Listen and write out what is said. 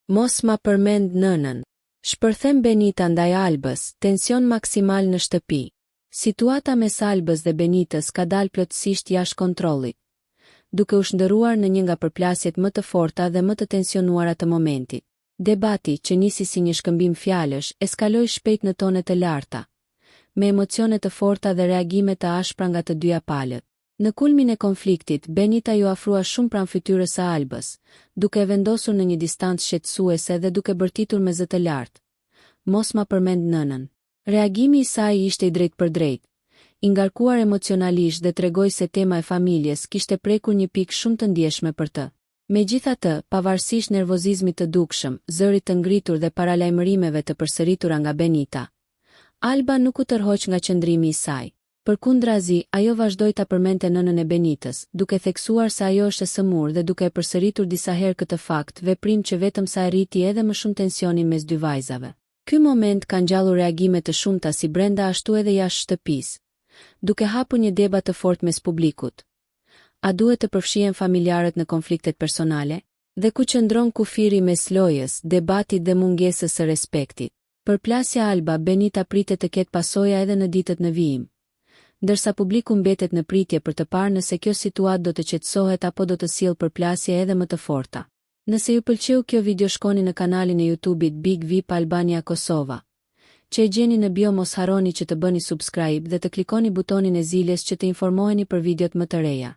Mos ma përmend nënën. Shpërthen Benita ndaj Albës, tension maksimal në shtëpi. Situata mes Albës dhe Benitës ka dalë plotësisht jashtë kontrollit, duke u shndërruar në një nga përplasjet më të forta dhe më të tensionuara të momentit. Debati, që nisi si një shkëmbim fjalësh, eskaloi shpejt në tone të larta, me emocione të forta dhe reagime të ashpra nga të dyja palët. Në kulmin e konfliktit, Benita iu afrua shumë pranë fytyrës së Albës, duke e vendosur në një distancë shqetësuese dhe duke bërtitur me zë të lartë, Mos ma përmend nënën. Reagimi i saj ishte i drejtpërdrejtë, i ngarkuar emocionalisht dhe tregoi se tema e familjes kishte prekur një pikë shumë të ndjeshme për të. Megjithatë, pavarësisht nervozizmit të dukshëm, zërit të ngritur dhe paralajmërimeve të përsëritura nga Benita, Alba nuk u tërhoq nga qëndrimi i saj. Përkundrazi, ajo vazhdoi ta përmendte nënën e Benitës, duke theksuar se ajo është e sëmurë dhe duke e përsëritur disa herë këtë fakt, veprim që vetëm sa e rriti edhe më shumë tensionin mes dy vajzave. Ky moment ka ngjallur reagime të shumta si brenda ashtu edhe jashtë shtëpisë, duke hapur një debat të fortë mes publikut. A duhet të përfshihen familjarët në konfliktet personale? Dhe ku qëndron kufiri mes lojës, debatit dhe mungesës së respektit? Përplasja Alba Benita pritet të ketë pasoja edhe në ditët në vijim, ndërsa publiku mbetet në pritje për të parë nëse kjo situatë do të qetësohet apo do të sjellë përplasje edhe më të forta. Nëse ju pëlqeu kjo video shkoni në kanalin e YouTube-it Big Vip Albania Kosova, që e gjeni në bio mos harroni që të bëni subscribe dhe të klikoni butonin e ziles që të informoheni për videot më të reja.